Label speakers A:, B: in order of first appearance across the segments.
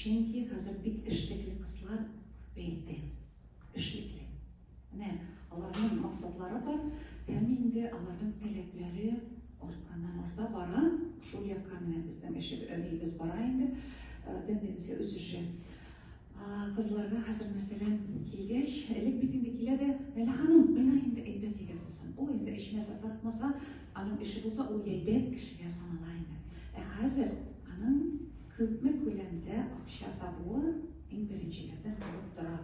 A: Чөнки хәзер бик эшлекле кызлар күбәйде. Эшлекле. Менә аларның максатлары бар һәм инде аларның таләпләре артканнан арта бара. Шул якка менә безнең эшебез бара инде, тенденция үсеше. Кызларга хәзер, мәсәлән, килгәч, элек бит инде килә дә, Ләйлә ханым, миңа инде әйбәт егет булсын. Ул инде эчмәсә, тартмаса, аның эше булса, ул әйбәт кешегә санала инде. Ә хәзер аның Күпме күләмдә акча табуы иң беренчеләрдән булып тора.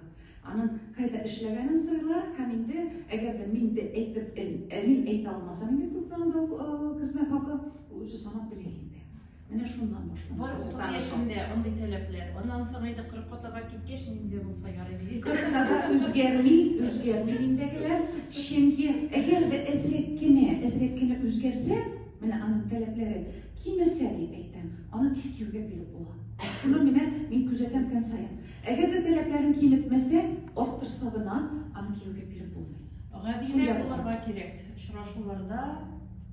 A: Аның кайда эшләгәнен сорыйлар һәм инде, әгәр дә мин дә әйтеп, мин әйтә алмасам инде күпме анда ул хезмәт хакы, ул үзе санап белә инде. Менә шуннан башлана.
B: Бар 30 яшендә андый таләпләр. Аннан соң инде 40-ка таба киткәч, нинди булса ярый ди.
A: 40-та да үзгәрми, үзгәрми миндәгеләр. Чөнки әгәр дә әзрәк кенә, әзрәк кенә үзгәрсә, менә аның таләпләре кимесә дип әйтәм, аны тиз кияүгә биреп була. Шуны менә мин күзәтәм көн саен. Әгәр дә таләпләрен киметмәсә, арттырса гына, аны кияүгә биреп булмый.
B: Гадирәк булырга кирәк очрашуларда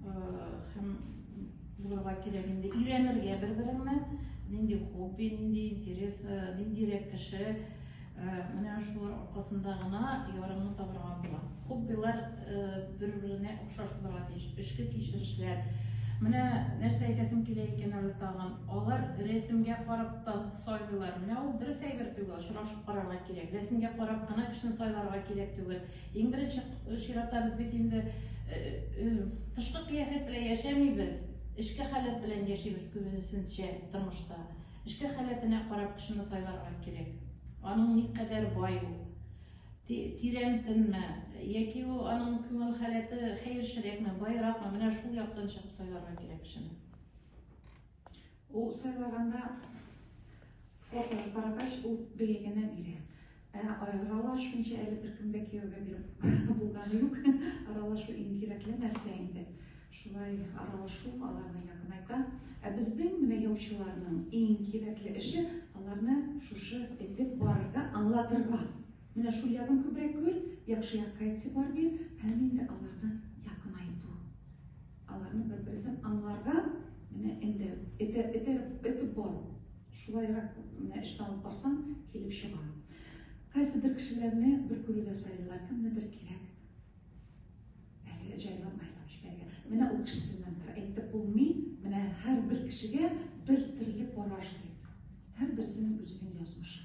B: һәм булырга кирәк инде өйрәнергә бер-береңне, нинди хобби, нинди интерес, ниндирәк кеше. Менә шулар аркасында гына ярыңны табырга була. Хоббилар бер-беренә охшаш булырга тиеш, эчке кичерешләр. Менә нәрсә әйтәсем килә икән әле тагын. Алар рәсемгә карап та сайлыйлар. Менә ул дөрес әйбер түгел, очрашып карарга кирәк. Рәсемгә карап кына кешене сайларга кирәк түгел. Иң беренче чиратта без бит инде тышкы кыяфәт белән яшәмибез, эчке халәт белән яшибез күбесенчә тормышта. Эчке халәтенә карап кешене сайларга кирәк. Аның никадәр бай ул, тирәнтенме, яки ул аның күңел халәте хәерчерәкме, байракмы, менә шул яктан чыгып сайларга кирәк кешене.
A: Ул сайлаганда фотога карагач, ул бәя генә бирә. Ә аралашмыйча әле беркем дә кияүгә биреп булганы юк. Аралашу иң кирәкле нәрсә инде. Шулай аралашу аларны якынайта. Ә безнең менә яучыларның иң кирәкле эше аларны шушы этеп барырга, аңлатырга. Менә шул ягын күбрәк күр, яхшы якка игътибар бир һәм инде аларны якынайту. Аларны бер-берсен аңларга менә инде этеп бару. Шулайрак менә эшне алып барсаң, килеп чыга. Кайсыдыр кешеләрне бер күрүдә сайлыйлар, кемнедер кирәк әле җайлап майлап җибәрергә. Менә ул кешесеннән тора. Әйтеп булмый, менә һәрбер кешегә бер төрле караш дип. Һәрберсенең үзенең язмышы.